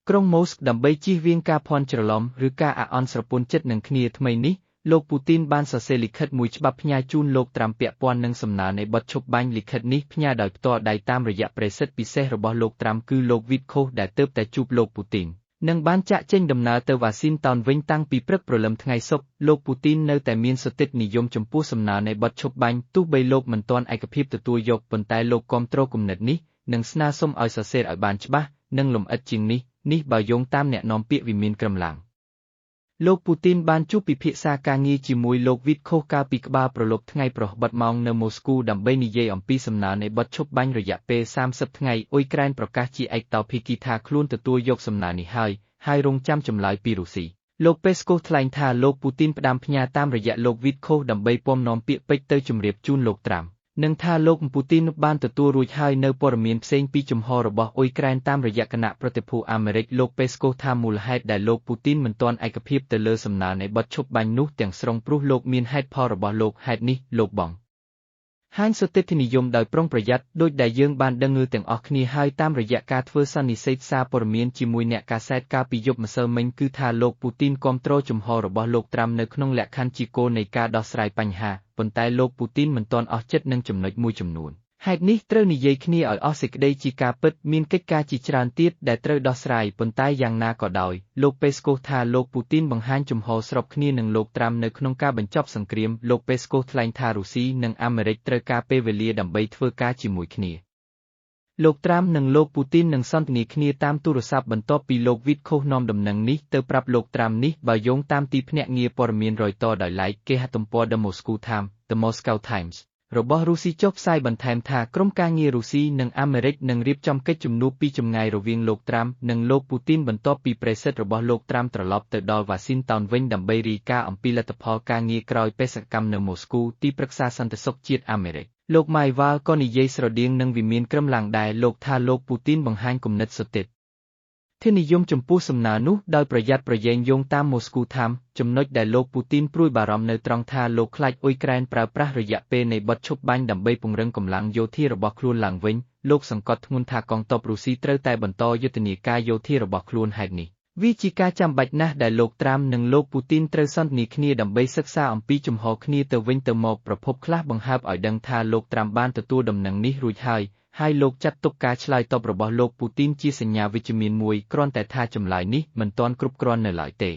ក្រុងម៉ូស្គដើម្បីជៀសវាងការភ័ន្តច្រឡំឬការអាក់អន់ស្រពន់ចិត្តនឹងគ្នាថ្មីនេះលោកពូទីនបានសរសេរលិខិតមួយច្បាប់ផ្ញើជូនលោកត្រាំពាក់ព័ន្ធនឹងសំណើនៃបទឈប់បាញ់លិខិតនេះផ្ញើដោយផ្ទាល់ដៃតាមរយៈប្រេសិតពិសេសរបស់លោកត្រាំគឺលោកវីតខូសដែលទើបតែជួបលោកពូទីននិងបានចាក់ចេញដំណើរទៅវ៉ាស៊ីនតោនវិញតាំងពីព្រឹកព្រលឹមថ្ងៃសុក្រលោកពូទីននៅតែមានសុទិដ្ឋនិយមចំពោះសំណើនៃបទឈប់បាញ់ទោះបីលោកមិនទាន់ឯកភាពទទួលយកប៉ុន្តែលោកគាំទ្រគំនិតនេះនិងស្នើសុំឲ្យសរសេរឲ្យបានច្បាស់និងលម្អិតជាងនេះនេះបើយោងតាមអ្នកនាំពាក្យវិមានក្រំឡាំងលោកពូទីនបានជួបពិភាក្សាការងារជាមួយលោកវីតខូសកាលពីក្បាលប្រឡប់ថ្ងៃប្រហបម៉ោងនៅម៉ូស្គូដើម្បីនិយាយអំពីសំណើនៃបទឈប់បាញ់រយៈពេល30ថ្ងៃអ៊ុយក្រែនប្រកាសជាឯកតោភាគីថាខ្លួនទទួលយកសំណើនេះហើយហើយរងចាំចម្លើយពីរុស្ស៊ីលោកពេស្កូថ្លែងថាលោកពូទីនផ្ដាំផ្ញើតាមរយៈលោកវីតខូសដើម្បីពំនាំពាក្យពេចន៍ទៅជម្រាបជូនលោកត្រាំនិងថាលោកពូទីនបានទទួលរួចហើយនៅព័ត៌មានផ្សេងពីជំហររបស់អ៊ុយក្រែនតាមរយៈគណៈប្រតិភូអាមេរិកលោកពេស្កូថាមូលហេតុដែលលោកពូទីនមិនទាន់ឯកភាពទៅលើសំណើនៃបទឈប់បាញ់នោះទាំងស្រុងព្រោះលោកមានហេតុផលរបស់លោកហេតុនេះលោកបងហាញសុទិដ្ឋិនិយមដោយប្រុងប្រយ័ត្នដោយដែលយើងបានដឹងឮទាំងអស់គ្នាហើយតាមរយៈការធ្វើសន្និសីទសារព័ត៌មានជាមួយអ្នកកាសែតកាលពីយប់ម្សិលមិញគឺថាលោកពូទីនគាំទ្រជំហររបស់លោកត្រាំនៅក្នុងលក្ខខណ្ឌជាគោលនៃការដោះស្រាយបញ្ហាប៉ុន្តែលោកពូទីនមិនទាន់អស់ចិត្តនឹងចំណុចមួយចំនួនហេតុនេះត្រូវនិយាយគ្នាឲ្យអស់សេចក្តីជាការពិតមានកិច្ចការជាច្រើនទៀតដែលត្រូវដោះស្រាយប៉ុន្តែយ៉ាងណាក៏ដោយលោកពេស្កូថាលោកពូទីនបង្ហាញជំហរស្របគ្នានឹងលោកត្រាំនៅក្នុងការបញ្ចប់សង្គ្រាមលោកពេស្កូថ្លែងថារុស្ស៊ីនិងអាមេរិកត្រូវការពេលវេលាដើម្បីធ្វើការជាមួយគ្នាលោកត្រាំនិងលោកពូទីននឹងសន្ទនាគ្នាតាមទូរស័ព្ទបន្ទាប់ពីលោកវីតខូសនាំដំណឹងនេះទៅប្រាប់លោកត្រាំនេះបើយោងតាមទីភ្នាក់ងារព័ត៌មានរយតដោយឡែកគេហទំព័រ The Moscow Times The Moscow Times របស់រុស្ស៊ីចុះផ្សាយបន្ថែមថាក្រុមការងាររុស្ស៊ីនិងអាមេរិកនឹងរៀបចំកិច្ចជំនួបពីចម្ងាយរវាងលោកត្រាំនិងលោកពូទីនបន្ទាប់ពីប្រេសិតរបស់លោកត្រាំត្រឡប់ទៅដល់វ៉ាស៊ីនតោនវិញដើម្បីរាយការណ៍អំពីលទ្ធផលការងារក្រោយបេសកកម្មនៅម៉ូស្គូទីប្រឹក្សាសន្តិសុខជាតិអាមេរិកលោកម៉ៃវ៉ាល់ក៏និយាយស្រដៀងនឹងវិមានក្រឹមឡើងដែរលោកថាលោកពូទីនបង្ហាញគំនិតសុទិដ្ឋិនិយមចំពោះសំណើនោះដោយប្រយ័ត្នប្រយែងយោងតាមម៉ូស្គូថាមចំណុចដែលលោកពូទីនព្រួយបារម្ភនៅត្រង់ថាលោកខ្លាចអ៊ុយក្រែនប្រើប្រាស់រយៈពេលនៃបទឈប់បាញ់ដើម្បីពង្រឹងកម្លាំងយោធារបស់ខ្លួនឡើងវិញលោកសង្កត់ធ្ងន់ថាកងទ័ពរុស្ស៊ីត្រូវតែបន្តយុទ្ធនាការយោធារបស់ខ្លួនហេតុនេះវាជាការចាំបាច់ណាស់ដែលលោកត្រាំនិងលោកពូទីនត្រូវសន្ទនាគ្នាដើម្បីសិក្សាអំពីជំហរគ្នាទៅវិញទៅមកប្រភពខ្លះបង្ហើបឲ្យដឹងថាលោកត្រាំបានទទួលដំណឹងនេះរួចហើយហើយលោកចាត់ទុកការឆ្លើយតបរបស់លោកពូទីនជាសញ្ញាវិជ្ជមានមួយគ្រាន់តែថាចម្លើយនេះមិនទាន់គ្រប់គ្រាន់នៅឡើយទេ។